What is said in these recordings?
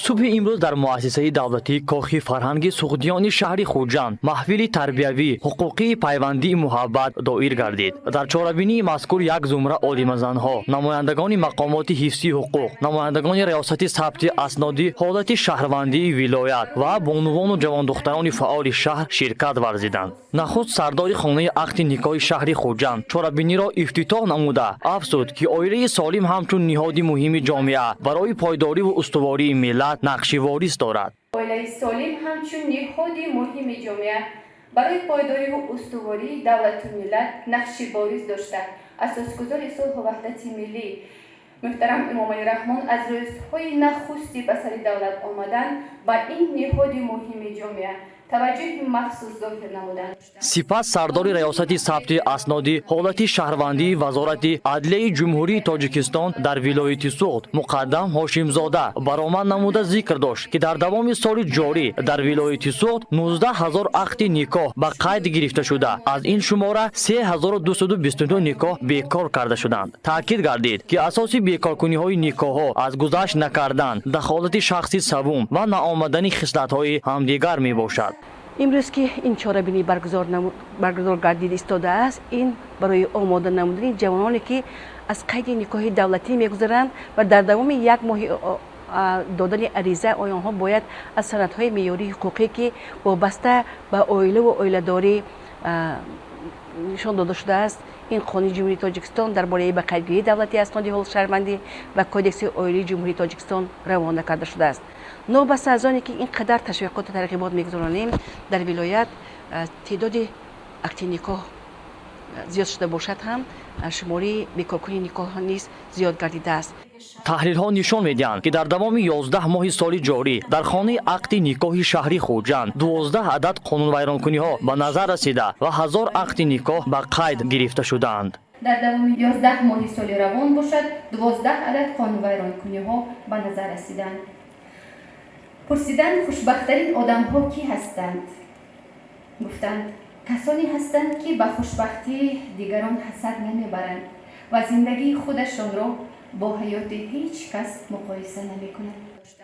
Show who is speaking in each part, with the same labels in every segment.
Speaker 1: Субҳи имрӯз дар муассисаи давлатии Кохи фарҳанги Суғдиёни шаҳри Хуҷанд маҳфили тарбиявӣ ҳуқуқии «Пайвандии муҳаббат» доир гардид. Дар чорабинии мазкур як зумра олимазанҳо, намояндагони мақомоти ҳифзи ҳуқуқ, намояндагони Раёсати сабти асноди ҳолати шаҳрвандии вилоят ва бонувону ҷавондухтарони фаъоли шаҳр ширкат варзиданд. Нахуст сардори хонаи ақди никоҳи шаҳри Хуҷанд чорабиниро ифтитоҳ намуда, афзуд, ки оилаи солим ҳамчун ниҳоди муҳими ҷомеа барои пойдориву устувории миллат нақши ворис дорад.
Speaker 2: Оилаи солим ҳамчун ниҳоди муҳими ҷомеа барои пойдориву устувории давлату миллат нақши бориз дошта, асосгузори сулҳу ваҳдати миллӣ муҳтарам Эмомалӣ Раҳмон аз рӯзҳои нахусти ба сари давлат омадан ба ин ниҳоди муҳими ҷомеа таваҷҷӯҳи махсус зоҳир намуданд.
Speaker 1: Сипас сардори Раёсати сабти асноди ҳолати шаҳрвандии Вазорати адлияи Ҷумҳурии Тоҷикистон дар вилояти Суғд Муқаддам Ҳошимзода баромад намуда, зикр дошт, ки дар давоми соли ҷорӣ дар вилояти Суғд 19 ҳазор ақди никоҳ ба қайд гирифта шуда, аз ин шумора 3229 никоҳ бекор карда шуданд. Таъкид гардид, ки асоси бекоркуниҳои никоҳҳо аз гузашт накардан, дахолати шахси саввум ва наомадани хислатҳои ҳамдигар мебошад.
Speaker 3: Имрӯз ки ин чорабинӣ баргузор гардид истодааст, ин барои омода намудани ҷавононе, ки аз қайди никоҳи давлатӣ мегузаранд ва дар давоми як моҳи додани ариза онҳо бояд аз санадҳои меъёрии ҳуқуқӣ, ки вобаста ба оилаву оиладорӣ нишон дода шудааст, ин Қонуни Ҷумҳурии Тоҷикистон дар бораи ба қайдгирии давлатии асноди ҳолати шаҳрвандӣ ва Кодекси оилии Ҷумҳурии Тоҷикистон равона карда шудааст. Новобаста аз оне ки ин қадар ташвиқоту тарғибот мегузаронем, дар вилоят теъдоди акти никоҳ зиёд шуда бошад ҳам, шумораи бекоркунии никоҳ низ зиёд гардидааст.
Speaker 1: Таҳлилҳо нишон медиҳанд, ки дар давоми 11 моҳи соли ҷорӣ дар хонаи ақди никоҳи шаҳри Хуҷанд 12 адад қонунвайронкуниҳо ба назар расида ва 1000 ақди никоҳ ба қайд гирифта шудаанд.
Speaker 2: Дар давоми 11 моҳи соли равон бошад, 12 адад қонунвайронкуниҳо ба назар расиданд. Пурсиданд: хушбахттарин одамҳо кӣ ҳастанд? Гуфтанд: касоне ҳастанд, ки ба хушбахтии дигарон ҳасад намебаранд ва зиндагии худашонро бо ҳаёти ҳеҷ кас муқоиса намекунанд.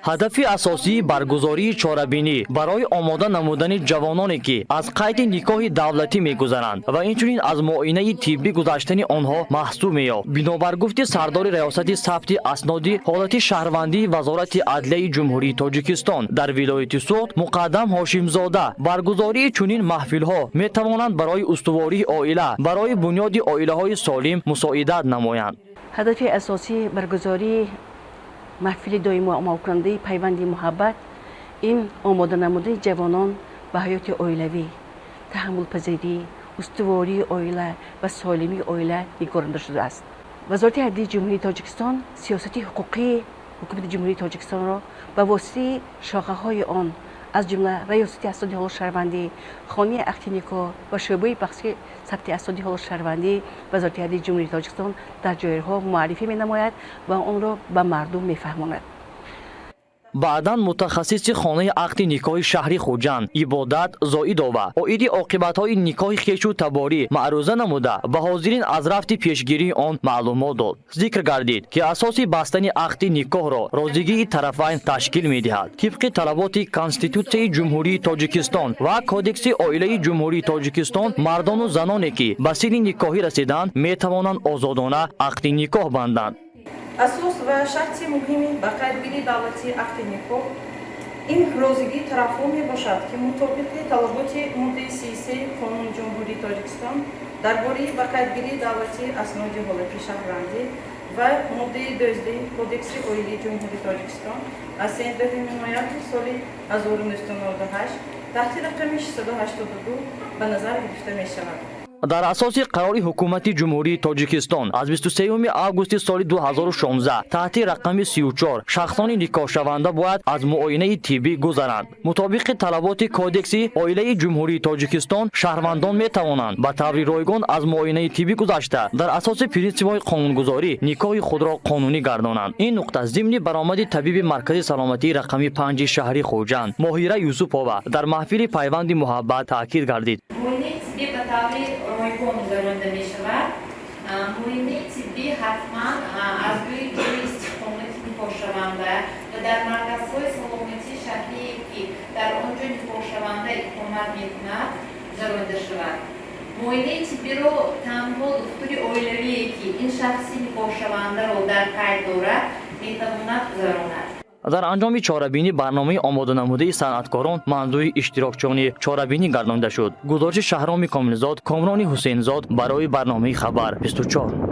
Speaker 1: Ҳадафи асосии баргузории чорабинӣ барои омода намудани ҷавононе, ки аз қайди никоҳи давлатӣ мегузаранд, ва инчунин аз муоинаи тиббӣ гузаштани онҳо маҳсуб меёфт. Бинобар гуфти сардори Раёсати сабти асноди ҳолати шаҳрвандии Вазорати адлияи Ҷумҳурии Тоҷикистон дар вилояти Суғд Муқаддам Ҳошимзода, баргузории чунин маҳфилҳо метавонанд барои устувории оила, барои бунёди оилаҳои солим мусоидат намоянд.
Speaker 3: Ҳадафи асосии баргузории маҳфили доимо амалкунандаи «Пайванди муҳаббат» ин омода намудани ҷавонон ба ҳаёти оилавӣ, таҳаммулпазирӣ, устувории оила ва солимии оила нигаронда шудааст. Вазорати адлияи Ҷумҳурии Тоҷикистон сиёсати ҳуқуқии Ҳукумати Ҷумҳурии Тоҷикистонро ба воситаи шохаҳои он, аз ҷумла Раёсати асноди ҳолати шаҳрвандӣ, хонаи ақди никоҳ ва шӯъбаи бахши сабти асноди ҳолати шаҳрвандӣ Вазорати адлияи Ҷумҳурии Тоҷикистон дар ҷойҳо муаррифӣ менамояд ва онро ба мардум мефаҳмонад.
Speaker 1: Баъдан мутахассиси хонаи ақди никоҳи шаҳри Хуҷанд Ибодат Зоидова оиди оқибатҳои никоҳи хешу таборӣ маъруза намуда, ба ҳозирин аз рафти пешгирии он маълумот дод. Зикр гардид, ки асоси бастани ақди никоҳро розигии тарафайн ташкил медиҳад. Тибқи талаботи Конститутсияи Ҷумҳурии Тоҷикистон ва Кодекси оилаи Ҷумҳурии Тоҷикистон, мардону заноне, ки ба синни никоҳӣ расиданд, метавонанд озодона ақди никоҳ банданд.
Speaker 4: Асос ва шарти муҳими ба қайдгирии давлатии ақди никоҳ ин розигии тарафҳо мебошад, ки мутобиқи талаботи моддаи 33 Қонуни Ҷумҳурии Тоҷикистон дар бораи ба қайдгирии давлатии асноди ҳолати шаҳрвандӣ ва моддаи 12 Кодекси оилии Ҷумҳурии Тоҷикистон аз 13 ноябри соли 1998 таҳти рақами 682 ба назар гирифта мешавад.
Speaker 1: Дар асоси қарори Ҳукумати Ҷумҳурии Тоҷикистон аз 23 августи соли 2016 таҳти рақами 34, шахсони никоҳшаванда бояд аз муоинаи тиббӣ гузаранд. Мутобиқи талаботи Кодекси оилаи Ҷумҳурии Тоҷикистон, шаҳрвандон метавонанд ба таври ройгон аз муоинаи тиббӣ гузашта, дар асоси принсипҳои қонунгузорӣ никоҳи худро қонунӣ гардонанд. Ин нуқта зимни баромади табиби маркази саломатии рақами 5-и шаҳри Хуҷанд Моҳира Юсупова дар маҳфили «Пайванди муҳаббат» таъкид гардид.
Speaker 5: Муоинаи тиббӣ ба таври ройгон гузаронида мешавад. Муоинаи тиббӣ ҳатман аз рӯи ҷои истиқомати никоҳшаванда. Ва дар марказҳои саломатии шаҳрие, ки дар он ҷо никоҳшаванда иқомат мекунад, гузаронида шавад. Муоинаи тиббиро танҳо духтури оилавие, ки ин шахси никоҳшавандаро дар қайд дорад, метавонад гузаронад.
Speaker 1: Дар анҷоми чорабинӣ барномаи омоданамудаи санъаткорон манзури иштирокчиёни чорабинӣ гардонида шуд. Гузориши Шаҳроми Комилзод, Комрони Ҳусейнзод барои барномаи «Хабар 24».